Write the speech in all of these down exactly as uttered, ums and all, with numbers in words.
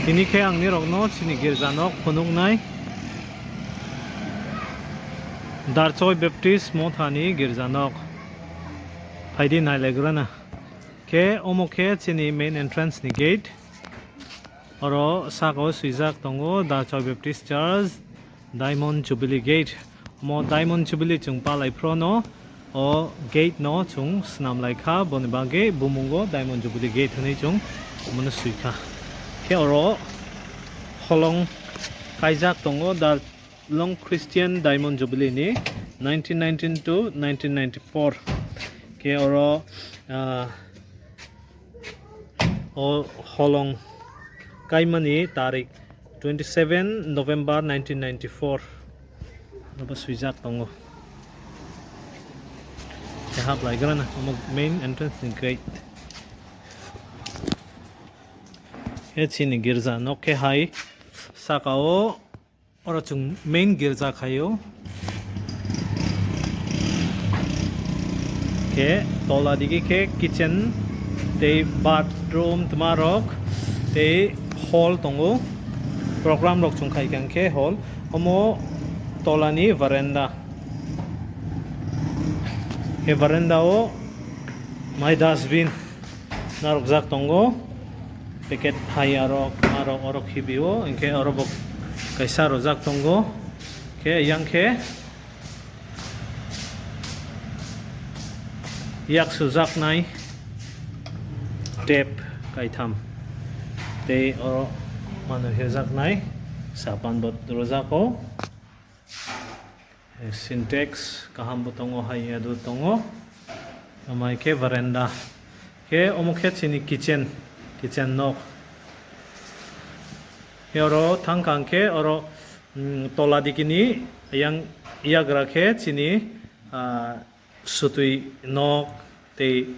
Tini khe ang nirokno chini girja nok phunuknai, Darchoi Baptist Mothani girja nok. Phaidi nailagrana. Khe omo khe chini main entrance ni gate. Oro saka o swijak tongo Darchoi Baptist Church, Diamond Jubilee Gate. Omo Diamond Jubilee chwng palai phrono o gate no chwng swnam lai kha, boni bagwi bumungo Diamond Jubilee Gate hwnwi chwng omono swi kha. Khe oro holong kaijak tongo Darlong Christian Diamond Jubilee ni nineteen nineteen to nineteen ninety-four. Khe oro, ah, o holong kaimani tarik twenty seven November nineteen ninety four. Abo swijak tongo. Khe hap laigrana omo main entrance ni gate. Khe chini girja nok khe hai saka o. Oro chwng main girja khaio. Khe tola digi khe kitchen tei bathroom twmarok tei hall tongo. Program rok chwng khai kha hwnkhe hall. Omo tola ni veranda. Khe veranda o mai dustbin narwkjak tongo, packet hai arok arok oro khibio, hinkhe oro bo kaisa rwjak tongo, khe yang khe yak sujaknai tap kaitham tei oro mano hejaknai sapan bo rwjak o. Sintex kaham bo tongo, hai ya do tongo. Amai khe veranda. Khe omo khe chini kitchen, kitchen nok. Khe oro thang kang khe oro, mm, tola dikini yang yagra khe chini, ah, sutui nok tei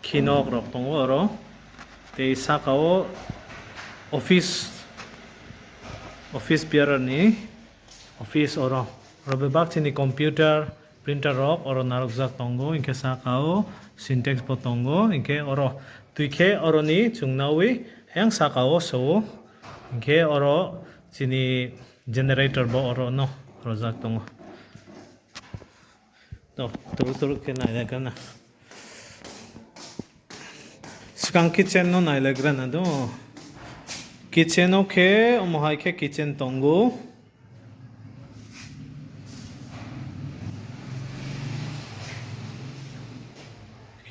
khinok rok tongo oro. Tei saka o office, office bearer ni office oro. Oro bebak chini computer, printer rok oro narwkjak tongo, hinkhe saka o Sintex bo tongo, hinkhe oro twi khe oroni chwng naui yang saka o so-o, hinkhe oro chini generator bo oro no rwjak tongo. To, turuk turuk khe naina gana. Swkang kitchen no nailagrana do. Kitchen o khe omo hai khe kitchen tongo.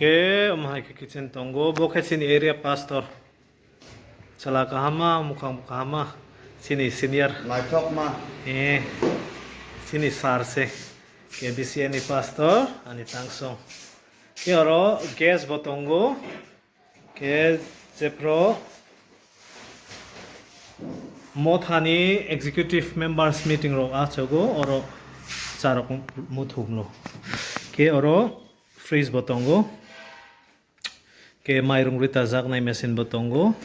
Khe omo hai khe kitchen tongo. Bo khe chini area pastor. Chwla kahama, mukhang bo kahama, chini senior. Naithokma. Eh, chini sir se. K B C A ni pastor, ani tangsong. Khe oro gas bo tongo. Khe jephru Mothani executive members meeting rok achogo, oro charok muthunglo. Khe oro fridge bo tongo. Khe mairung rita jaknai machine bo tongo.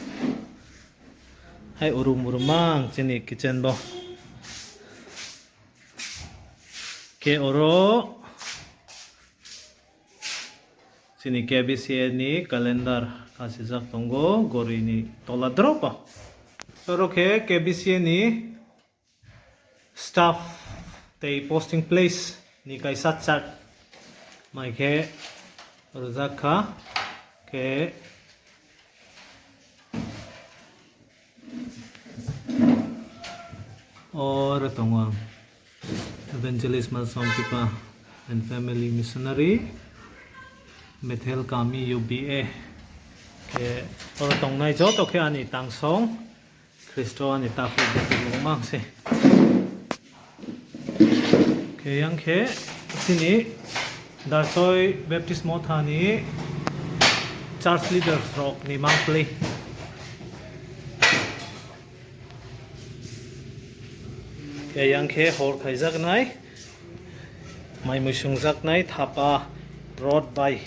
Hai urum urum mang chini kitchen bo. Khe oro chini K B C A ni calendar kasijak tongo, gori ni tola drop o. Oro khe K B C A ni staff tei posting place ni kaisa chart mai khe rwjak kha. Khe oro tongo ang, Evangelist Malsong Kipa and Family Missionary, Bethel Kami U B A. Khe oro tongnai joto khe ani tangsong. Khristo ani takhuk bukhuk mang se. Khe yang khe chini Darchoi Baptist Mothani church leaders rok ni mangpli. Khe yang khe hor khaijaknai, mai mui sungjaknai thapa rod bai.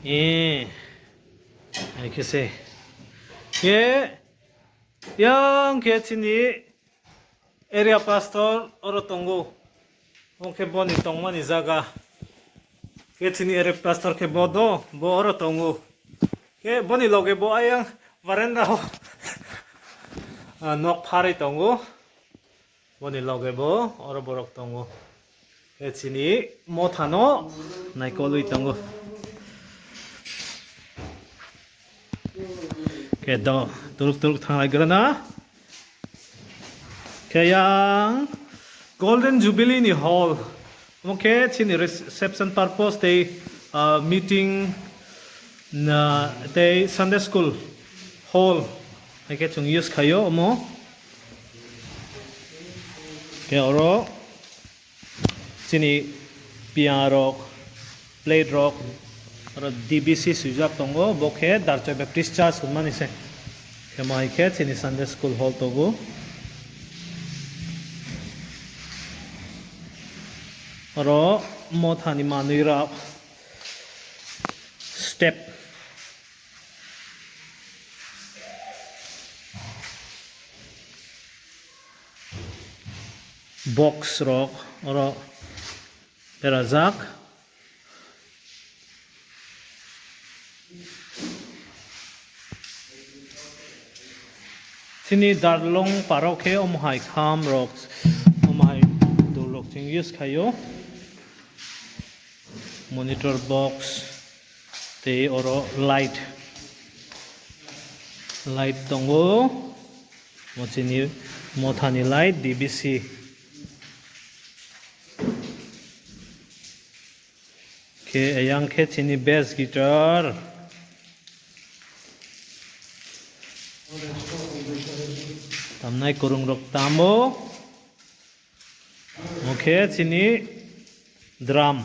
Eh. Hai khe se. Khe yang khe chini area pastor oro tongo. Hwnkhe boni tongmani jaga. Khe chini area pastor khe bo do, bo oro tongo. Khe boni loge bo ayang veranda o, ah, nok pharwi tongo. Boni loge bo oro borok tongo. Khe chini mothano naikolwi tongo. Khe do turuk turuk thanglai grana. Khe yang Golden Jubilee ni hall. Omo khe chini reception purpose tei, ah, meeting na tei Sunday school hall. Hai khe chwng use khaio omo. Khe oro chini piya rok, plate rok, oro D B C swijak tongo, bo khe Darchoi Baptist Church hwnmani se. Khe mo hai khe chini Sunday school hall tongo. Oro mothani manwi rok step. Box rok oro berajak. Chini Darlong parok khe omo hai kham rok, omo hai dul rok chwng use khaio. Monitor box tei oro light, light tongo. Mo chini mothani light D B C. Khe ayang khe chini bass guitar. Tamnai kwrwng rok tamo. Mo khe chini drum.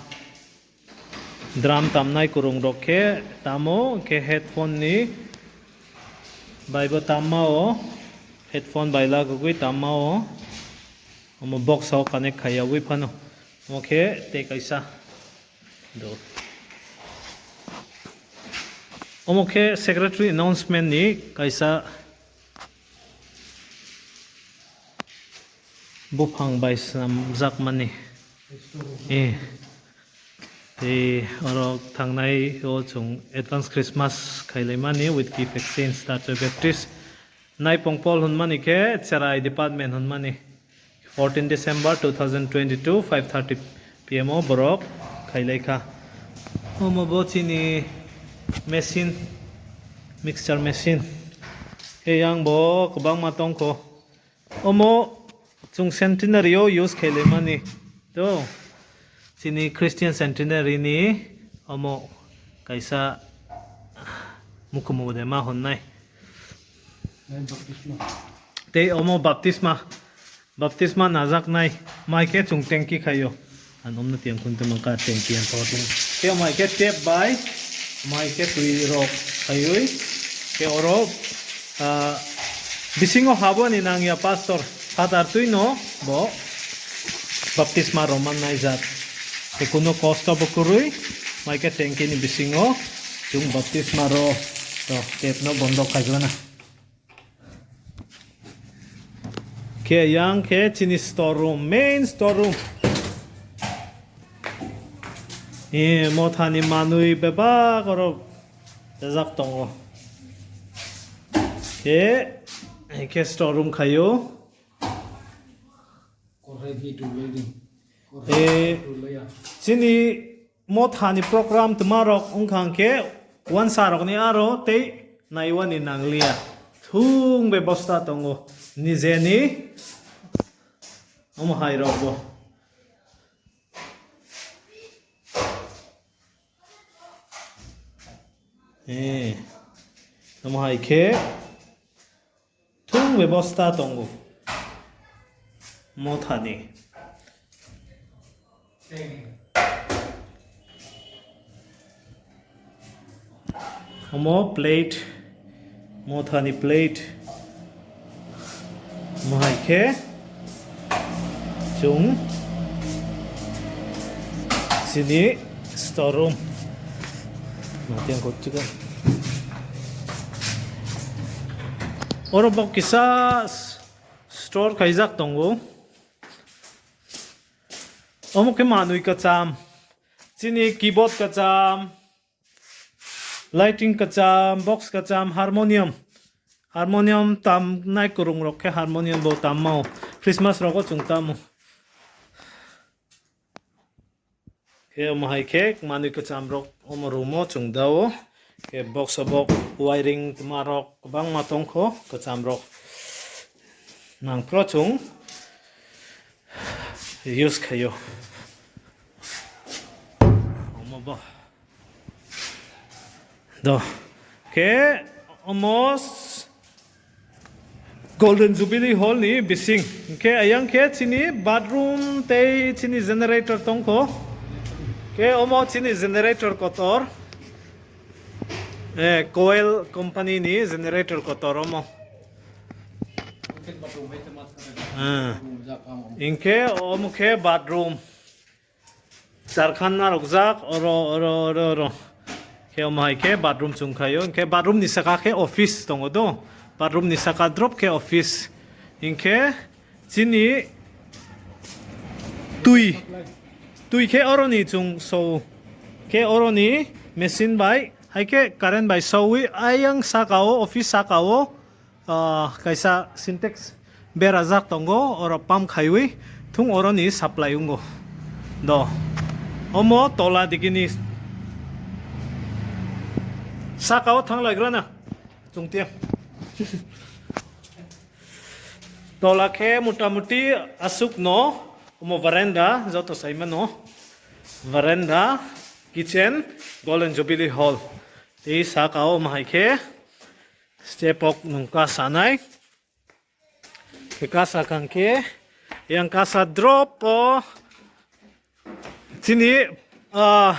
Drum tamnai kwrwng rok khe tamo, khe headphone ni bai bo tamma o, headphone bai lagogwi tamma o. Omo box o connect khai yagwi phano. Omo khe tei kaisa. Do. Omo khe secretary announcement ni kaisa buphang bai swnamjakmani. Eh. Tei oro thangnai o chwng advance Christmas khailaimani with gift exchange Darchoi Baptist. Naipong Paul hwnmani khe cherai department hwnmani. Fourteen December two thousand twenty-two, five thirty P M o borok khailaikha. Omo bo chini machine, mixture machine. Eyang bo kwbangma tongkho. Omo chwng centenary o use khailaimani. To chini Christian centenary ni omo kaisa mukumu de ma honnai. Tei omo baptisma, baptisma najaknai mai khe chwng tengki khaio. Ang omno tiyang khun tongma ka tengki ang thok tong. Tei mai khe tep bai, mai khe twi rok khaiwi. Tei oro, ah, bisingo haboni nangya pastor, Father twi no bo baptisma roman naijak. Tei kuno kosto bo kwrwi, mai khe tengki ni bisingo chwng baptisma ro, to tep no bondo khaiglana. Khe yang khe chini store room, main store room. E, mothani manwi bebak oro dajak tongo. Khe, khe store room khaio. Korhai bi tu welding. Korhai Eh, bi tu leya. Chini mothani program twma rok wngkha hwnkhe wansa rokni aro tei naiwani nangliya. Thung bebosta tongo nijeni omo hai rokbo. Eh, omo hai khe Thung bebosta tongo. Mothani. Omo plate. Mothani plate. Mohai khe. Chwng chini store room. Mati ang kotchika. Oro bok kisa s-, store khaijak tongo. Omo khe manwi kwcham. Chini keyboard kwcham. Lighting kwcham, box kwcham, harmonium. Harmonium tamnai kwrwng rok khe harmonium bo tammo. Christmas rogo chwng tamo. Khe omo hai khe manwi kwcham rok omo room o chwng dao. Khe box o bo wiring tma rok kwbangma tongkho kwcham rok. Nangphro chwng use khaio. Omo bo. Do. Khe omo s-, Golden Jubilee Hall ni bising. Khe ayang khe chini bathroom tei chini generator tongkho. Khe omo chini generator kotor. Eh, Coil company ni generator kotor omo. Ah. Inkhe omo khe bathroom. Charkhan narokjak, oro, oro, oro, oro. Khe omo hai khe bathroom chwng khaio. Hinkhe bathroom ni saka khe office tongo do. Bathroom ni saka drop khe office. Hinkhe chini twi, twi khe oroni chwng so. Khe oroni machine bai, hai khe current bai sowi ayang saka o, office saka o. Ah, kaisa Sintex berajak tongo, oro pump khaiwi thung oroni supply wngo. Do. Omo tola digini saka o thang laigra na. Chungtiya. Tola khe mota moti aswk no, omo veranda, joto saimano. Veranda, kitchen, Golden Jubilee Hall. Tei saka o omo hai khe Step ok nung kasanai. Khe kasa kang khe yang kasa drop o chini, ah,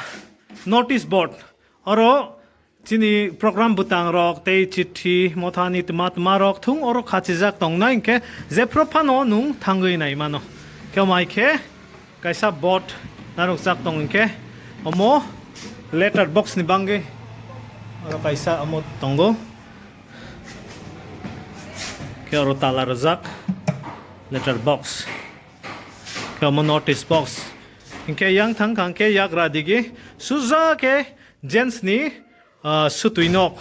notice board. Oro chini program bwtang rok tei chithi mothani tma tma rok thung oro khachijak tongnai, hinkhe jephru phano nung thangwi nai mano. Khe mai khe kaisa board narwkjak tong hinkhe omo letter box ni bangwi oro kaisa omo tongo. Khe oro tala rwjak letter box. Khe omo notice box. Hinkhe yang thang kha hinkhe yagra digi suja khe gents ni, ah, sutwi nok.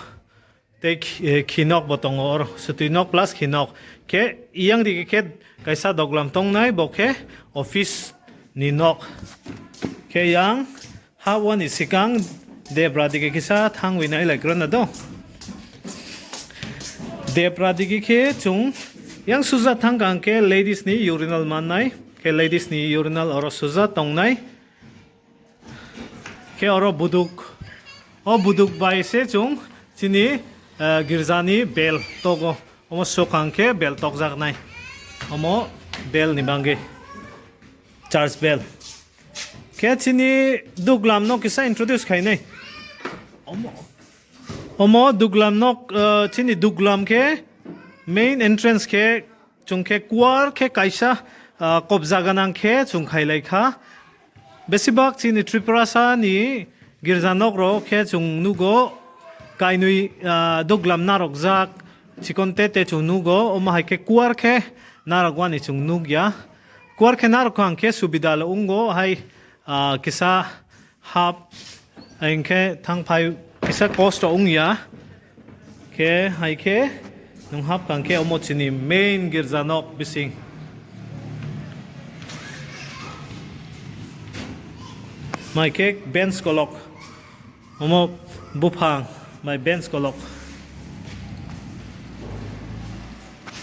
Tei khi-, eh, khinok bo tongo oro, sutwi nok plus khinok. Khe yang digi khe kaisa doglam tongnai, bo khe office ni nok. Khe yang ha wani sikang debra digi kisa thangwi nai lai krona do. Debra digi khe chung yang suja thang kang khe ladies ni urinal mannai. Khe ladies ni urinal oro suja tongnai. Khe oro buduk, o buduk bai se chwng chini, eh, girjani bell togo. Omo swkang khe bell tokjaknai. Omo bell ni bangwi. Church bell. Khe chini duglam no kisa introduce khainai. Omo, omo duglam no, eh, chini duglam khe main entrance khe Chwng khe kuar khe kaisa, ah, kobja gwnang khe chwng khailai kha. Besibak chini Tripurasa ni girja nok rok khe chwng nugo kainwi, ah, duglam narwkjak chikon te te chwng nugo, omo hai khe kuar khe narwk wani chwng nukya. Kuar khe narwk kha hwnkhe subida le wngo hai, ah, kisa hap, hinkhe thang phai kisa kosto wngya. Khe hai khe nwng hap kang khe omo chini main girja nok bising. Mai khe bench kolok. Omo buphang bai bench kolok.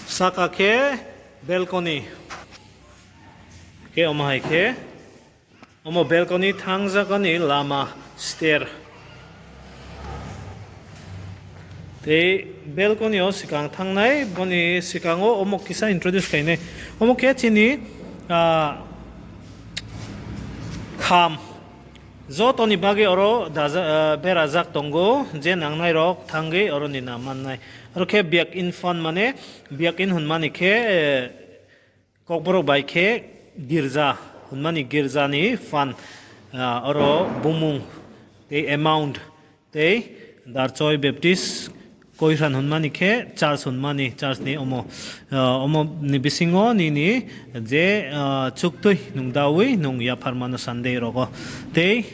Saka khe balcony. Khe omo hai khe Omo balcony thangjagani lama stair. Tei balcony o swkang thangnai, boni swkango omo kisa introduce khainai. Omo khe chini, ah, kham. Jotoni bagwi oro daja-, ah, berajak tongo, je nangnai rok thangwi oroni na mannai. Oro khe biak in phan mane, biak in hwnmani khe, eh, Kokborok bai khe girja hwnmani girjani phan, ah, oro bumung tei amount tei Darchoi Baptist Koiran hwnmani khe church hwnmani church ni omo, ah, omo ni bisingo nini je, ah, chuktwi nung dawi nung yaphar mano Sunday rogo. Tei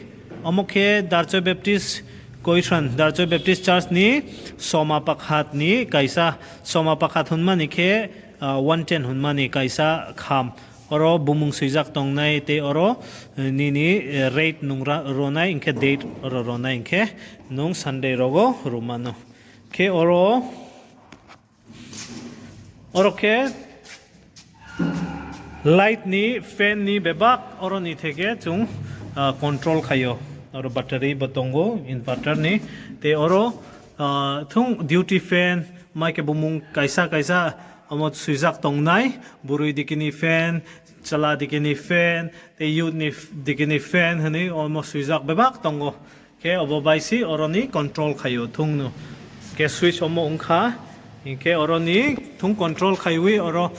omo khe Darchoi Baptist Koithran Darchoi Baptist Church ni Soma Pakhat ni kaisa, Soma Pakhat hwnmani khe, ah, one ten hwnmani kaisa kham. Oro bumung swijak tongnai tei oro, eh, nini, eh, rate nung ra-, ronai hwnkhe date oro ronai hwnkhe nung Sunday rogo rwmano. Khe oro Oro khe light ni, fan ni bebak oro ni theke chwng, ah, control khaio. Oro battery bo tongo, inverter ni. Tei oro, ah, thung duty fan, mai khe bumung kaisa kaisa omo swijak tongnai. Bwrwi dikini fan, chwla dikini fan, tei youth ni dikini fan hwnwi omo swijak bebak tongo. Khe obo bai si oroni control khaio thungno. Khe switch omo wngkha. Hinkhe oroni thung control khaiwi oro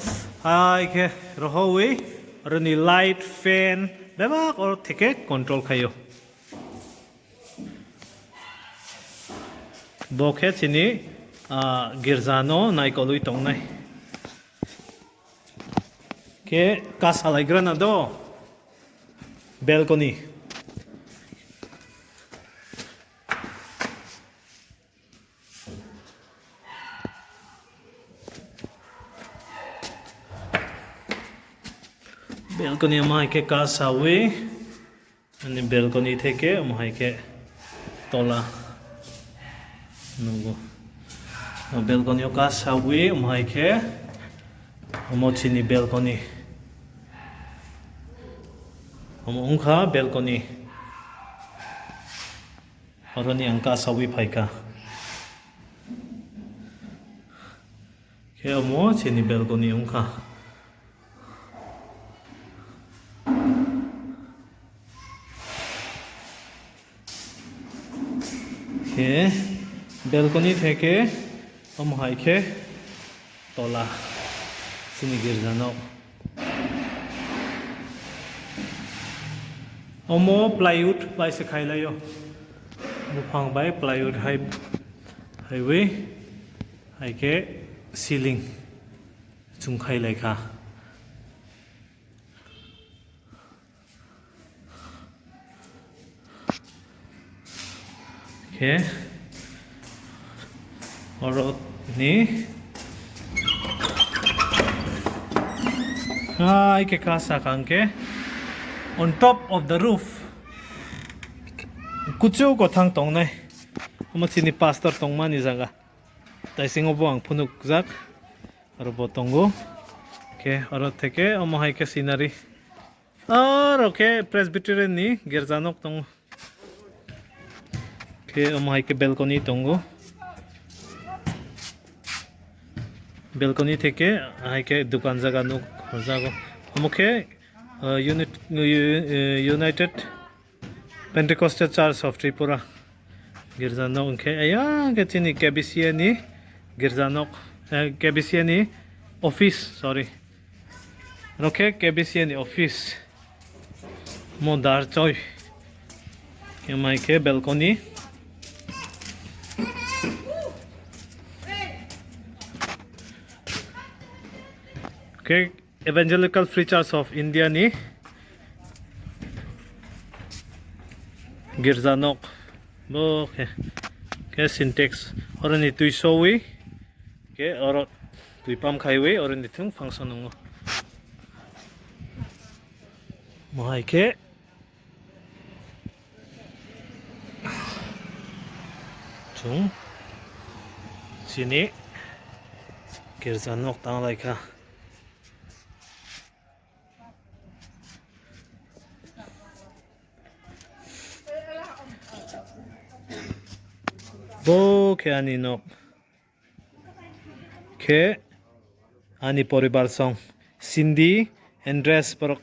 hai khe rohowi oroni light, fan bebak oro theke control khaio. Bo khe chini, ah, girja no naikolwi tongnai. Khe ka salaigrana do balcony. Balcony omo hai khe ka sawi. Ani balcony theke omo hai khe tola nugo. O balcony o ka sawi omo hai khe omo chini balcony. Omo wngkha balcony. Oroni ang ka sawi phaikha. Khe omo chini balcony wngkha. Khe balcony theke omo hai khe tola chini girja nok. Omo plywood bai se khailaio. Buphang bai plywood hai, haiwi hai khe ceiling chwng khailaikha. Khe oro ni hai khe ka sakang khe on top of the roof kuchuk kothang tongnai. Omo chini pastor tongmani jaga. Taisingo bo ang phunukjak. Oro bo tongo. Khe oro theke omo hai khe scenery. Oro khe Presbyterian ni girja nok tongo. Khe omo hai khe balcony tongo. Balcony theke hai khe dukan jaga nuk horjago. Omo khe, uh, unit, uh, United Pentecostal Church of Tripura girja nok hwnkhe, ayang khe chini K B C A ni girja nok, eh, K B C A ni office, sorry. Oro khe K B C A ni office. Mo dar choi. Khe mai khe balcony. Khe Evangelical Free Church of India ni girja nok bo khe, khe Sintex oroni twi sowi khe oro twi pump khaiwi oroni thung function wngo. Mohai khe chwng chini girja nok tang lai kha. Bo khe ani nok. Khe ani poribar song. Cindy, Andres borok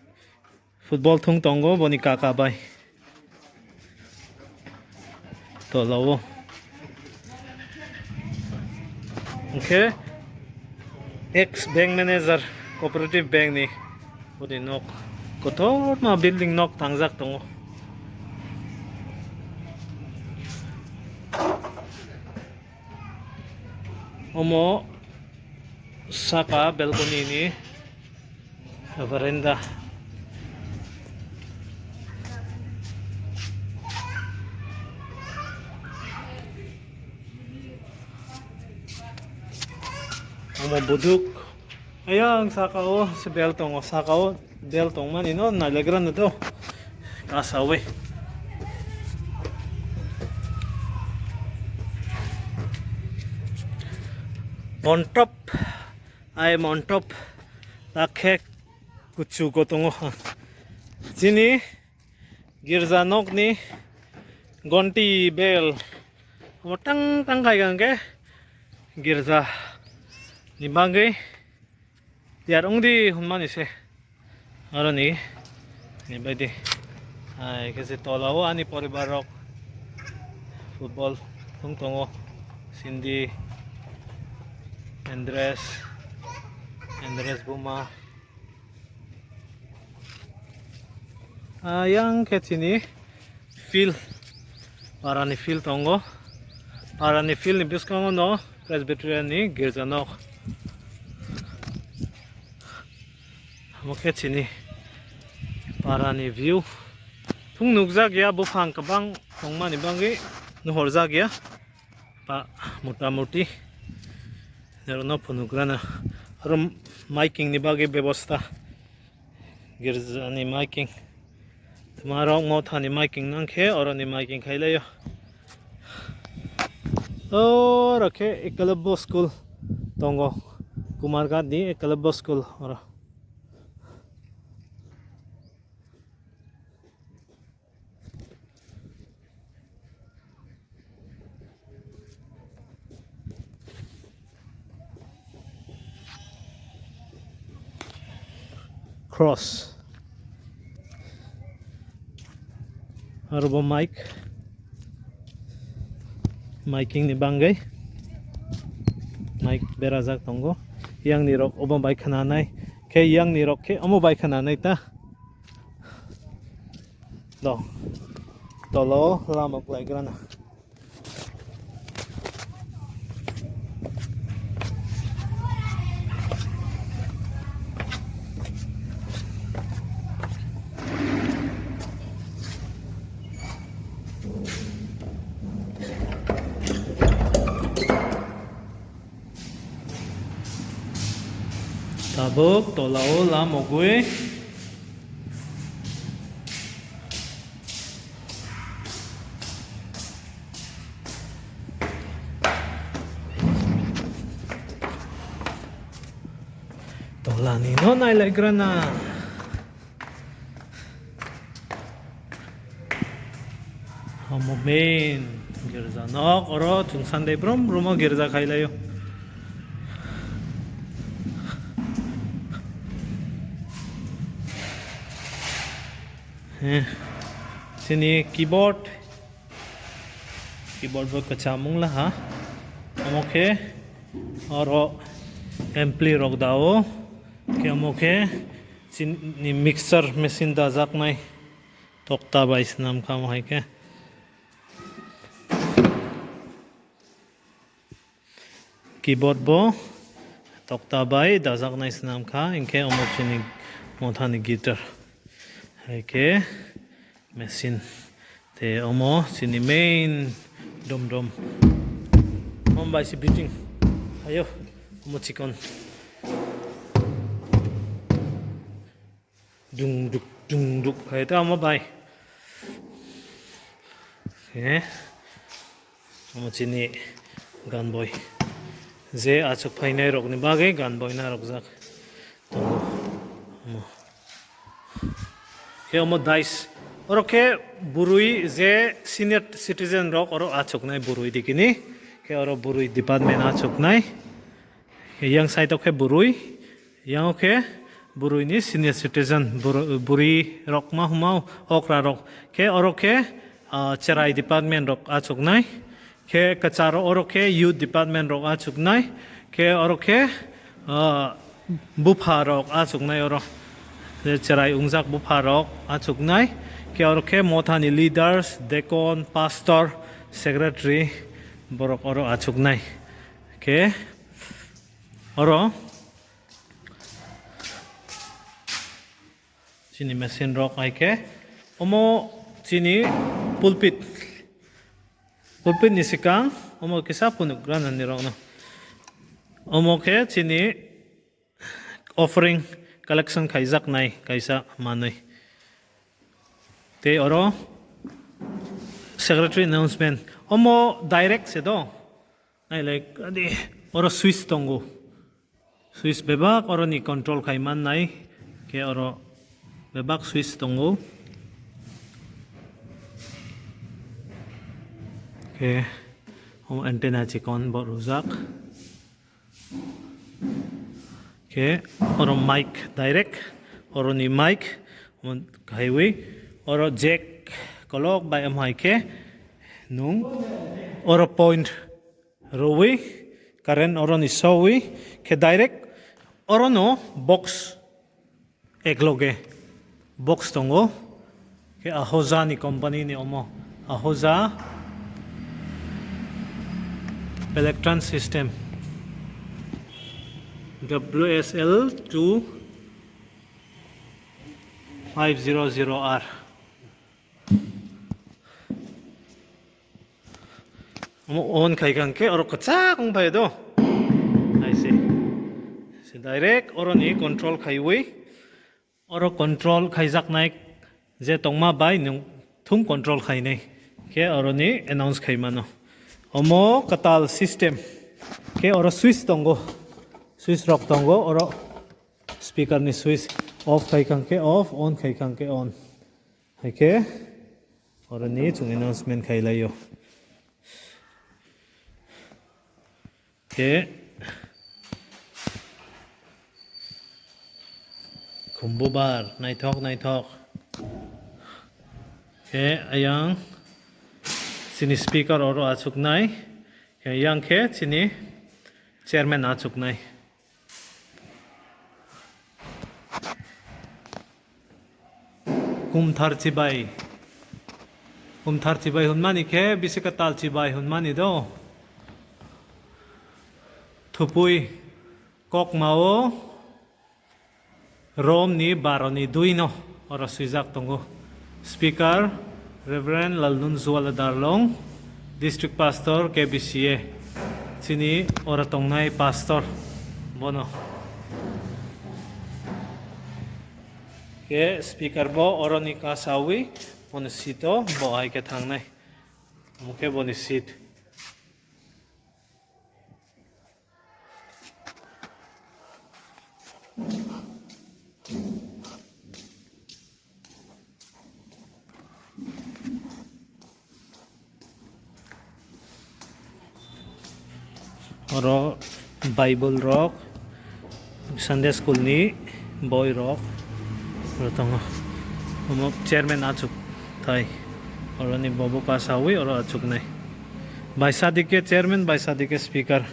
football thung tongo boni kaka bai. Tolao. Hwnkhe ex bank manager, cooperative bank ni boni nok kotorma building nok tangjak tongo. Omo saka balcony ni veranda. Omo buduk. Ayang saka o se bel tongo, saka o bel tongmani no nailagrano do. Kasawi. Montop, ai montop, takhe kuchugo tongo. Chini girja nokni gonti bel. Omo tang tang khai hwnkhe girja ni bagwi tiyar wngdi hwnmani se. Aroni ni baidi. Hai khe se tola o ani poribar rok football thung tongo. Sindi, Andres, Andres Buma. Ayang khe chini field, parani field tongo. Parani field ni bwskango no Presbyterian ni girja nok. Omo khe chini parani view. Thung nukjak ya, buphang kwbang tongmani bagwi nuhorjak ya. Pa, mota moti. Norokno phunugrana. Aro miking ni bagwi bebosta. Girjani miking. Tma rok mothani miking nang khe oroni miking khai laio. Oro khe Ekalabbo school tongo. Kumarghat ni Ekalabbo school oro. Cross. Aro bo mic. Miking ni bangwi. Mic berajak tongo. Yang ni rok obo bai khwnanai. Khe yang ni rok khe omo bai khwnanai ta. Do. Tolo lama kwlaigrana. Tabuk tolao lamogwi. Tolani no nailaigrana. Omo main girja nok, oro chwng Sunday brum brum o girja khai laio. He, chini keyboard, keyboard bo kwcham wng laha. Omo khe oro ampli rok dao, khe omo khe chini mixer machine dajaknai. Tokta bai swnam kha omo hai khe. Keyboard bo tokta bai dajaknai swnam kha, hinkhe omo chini mothani guitar. Hai khe machine. Te omo chini main dom dom. Omo bai se beating. Ayo, omo chikon. Dung duk, dung duk khai ta omo bai. He. Omo chini gan boi. Je achuk phainai rokni bagwi gan boi narwkjak tongo. Omo. He omo dais. Oro khe bwrwi je senior citizen rok oro achuknai bwrwi dikini. Khe oro bwrwi department achuknai. Yang side o khe bwrwi, yang o khe bwrwi ni senior citizen, bwrw-, bwrwi rok ma huma okra rok. Khe oro khe, ah, cherai department rok achuknai. Khe kwcharo oro khe youth department rok achuknai. Khe oro khe, ah, bupha rok achuknai oro. Je cherai wngjak bupha rok achuknai. Khe oro khe mothani leaders, deacon, pastor, secretary borok oro achuknai. Khe oro chini machine rok hai khe omo chini pulpit, pulpit ni swkang omo kisa phunuk rana ni rok no. Omo khe chini offering collection khaijaknai kaisa manwi. Tei oro secretary announcement. Omo direct se do. Nailai adi oro switch tongo. Switch bebak oroni control khai mannai khe oro bebak switch tongo. Khe omo antenna chikon bo rwjak. Khe oro mic direct, oroni mic, omo khaiwi oro jack kolok bai omo hai khe nung oro point rwwi current oroni sowi khe direct orono box ekloge. Box tongo. Khe Ahoja ni company ni omo. Ahoja Electron System. W S L two five zero zero R. Omo on khai kang khe oro kwchak wng phai do. Hai se. Se direct oroni control khaiwi. Oro control khaijaknai je tongma bai nwng thung control khainai khe oroni announce khaimano. Omo kwtal system khe oro switch tongo, switch rok tongo, oro speaker ni switch off khai kang khe off, on khai kang khe on. Hai khe oroni chwng announcement khai laio. Khe khumbubar naithok naithok. Khe ayang chini speaker oro achuknai. Khe ayang khe chini chairman achuknai. Kumthar chibai. Kumthar chibai hwnmani khe bisi kwtal chibai hwnmani do. Thupui kokmao Rom ni baro ni dui no oro swijak tongo. Speaker, Reverend Lalnunjuala Darlong, District Pastor, K B C A, chini oro tongnai pastor bono. Khe speaker bo oroni kasawi bono seat o bo hai khe thangnai. Omo khe boni seat. Oro Bible rok, Sunday school ni boi rok oro tongo. Omo chairman achuk thai. Oroni bobo kasawi oro achuknai. Bai sadike chairman, bai sadike speaker.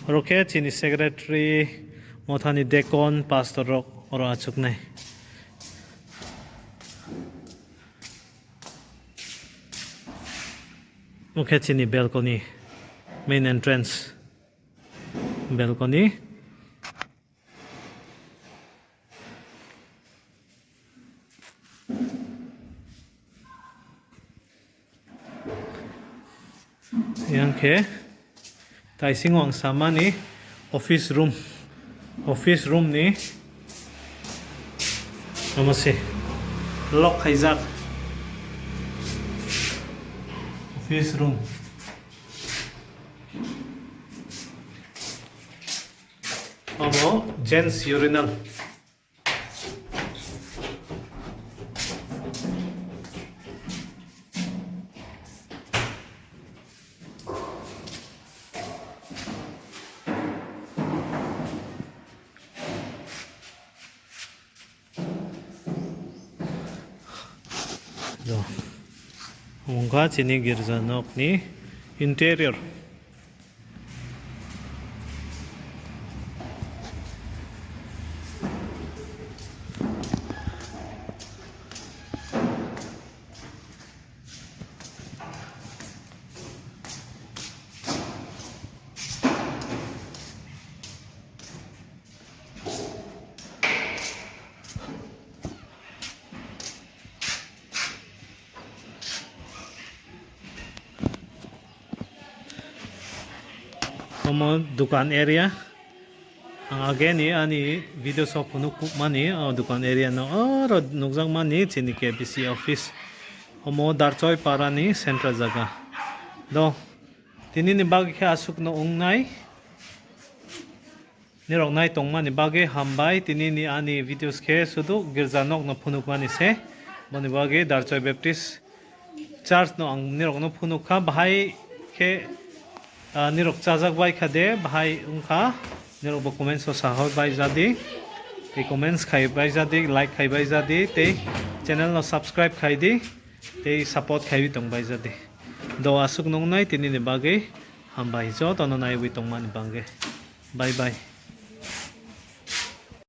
Oro khe chini secretary, mothani deacon, pastor rok oro achuknai. Omo khe chini balcony, main entrance balcony. Yang khe taisingo ang samani office room, office room ni omo se lock khaijak office room. Omo gents urinal. Do. Wngkha chini girja nokni interior. Omo dukan area, Ang ageni ani video shop phunuk mani o dukan area no oro nukjakmani chini K B C office. Omo Darchoi parani central jaga. Do, tinini bagwi khe aswkno wngnai. Nirok nai tongmani bagwi hambai, tinini ani videos khe sudu girja nokno phunukmani se. Boni bagwi Darchoi Baptist Church no ang nirokno phunuk kha, bahai khe, ah, nirok chajak bai kha de, bahai wng kha, nirok bo comments o sahor bai jadi, tei comments khai bai jadi, like khai bai jadi, tei channel no subscribe khai di, tei support khai tong bai jadi. Do aswk nung nai tinini bagwi hambai jotono naiwi tongmani bagwi. Bye bye.